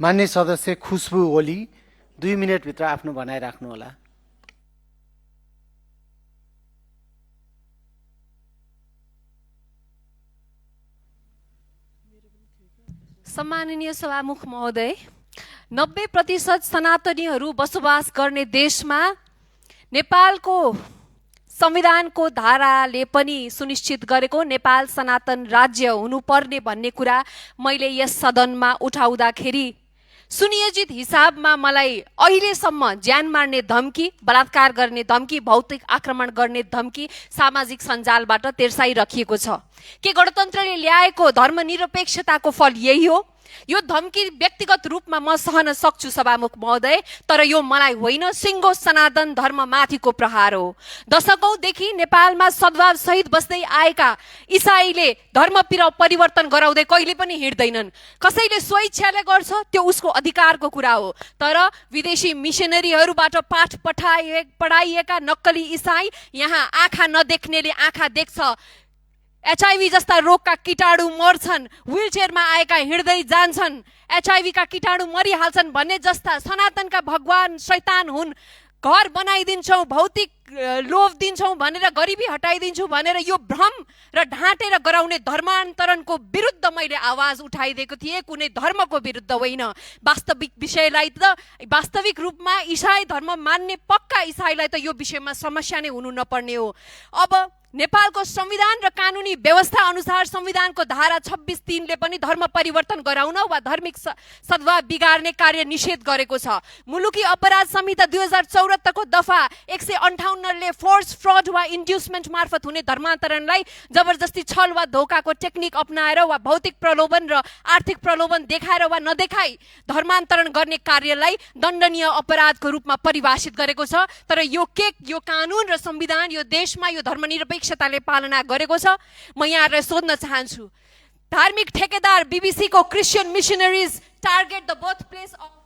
मान्य सदस्य खुशबु ओली 2 मिनेटभित्र आफ्नो भनाइ राख्नुहोला। सम्माननीय सभामुख महोदय, 90% सनातनीहरू बसोबास गर्ने देशमा नेपालको संविधानको धाराले पनि सुनिश्चित गरेको नेपाल सनातन राज्य हुनुपर्ने भन्ने कुरा मैले यस सदनमा उठाउँदाखेरि सुनियोजित हिसाबमा मलाई अहिलेसम्म ज्यान मार्ने धम्की, बलात्कार गर्ने धम्की, भौतिक आक्रमण गर्ने धम्की सामाजिक सञ्जालबाट तेर्साइराखिएको छ। के गणतन्त्रले ल्याएको धर्मनिरपेक्षताको फल यही हो? यो धम्की व्यक्तिगत रूपमा म सहन सक्छु सभामुख महोदय, तर यो मलाई होइन, सिङ्गो सनातन धर्ममाथिको प्रहार हो। दशकौंदेखि नेपालमा सद्भाव सहित बस्दै आएका इसाईले धर्म परिवर्तन गराउँदै कहिले पनि हिँड्दैनन्। कसैले स्वेच्छाले गर्छ त्यो उसको अधिकारको कुरा हो, तर विदेशी मिसनरीहरूबाट पाठ पढाइएका नक्कली इसाई यहाँ आँखा नदेख्नेले आँखा देख्छ, एचआईभी जस्ता रोगका कीटाणु मर्छन्, व्हीलचेयरमा आएका हिँड्दै जान्छन्, एचआईभी का कीटाणु मरिहाल्छन् भन्ने जस्ता सनातनका भगवान शैतान हुन्। घर बनाइदिन्छौँ, भौतिक लोभ दिन्छौँ भनेर, गरिबी हटाइदिन्छौँ भनेर यो भ्रम र ढाँटेर गराउने धर्मान्तरणको विरुद्ध मैले आवाज उठाइदिएको थिएँ, कुनै धर्मको विरुद्ध होइन। वास्तविक विषयलाई त वास्तविक रूपमा इसाई धर्म मान्ने पक्का इसाईलाई त यो विषयमा समस्या नै हुनु नपर्ने हो। अब नेपालको संविधान र कानुनी व्यवस्था अनुसार संविधानको धारा 26(3) ले पनि धर्म परिवर्तन गराउन वा धार्मिक सद्भाव बिगार्ने कार्य निषेध गरेको छ। मुलुकी अपराध संहिता 2074 को दफा 158 ले फोर्स, फ्रड वा इन्ड्युसमेन्ट मार्फत हुने धर्मान्तरणलाई जबरजस्ती, छल वा धोकाको टेक्निक अपनाएर वा भौतिक प्रलोभन र आर्थिक प्रलोभन देखाएर वा नदेखाई धर्मान्तरण गर्ने कार्यलाई दण्डनीय अपराधको रूपमा परिभाषित गरेको छ। तर यो कानुन र संविधान यो देशमा यो धर्मनिरपेक्षताले पालना गरेको छ। म यहाँलाई सोध्न चाहन्छु, धार्मिक ठेकेदार बीबीसी को Christian missionaries target the birth place of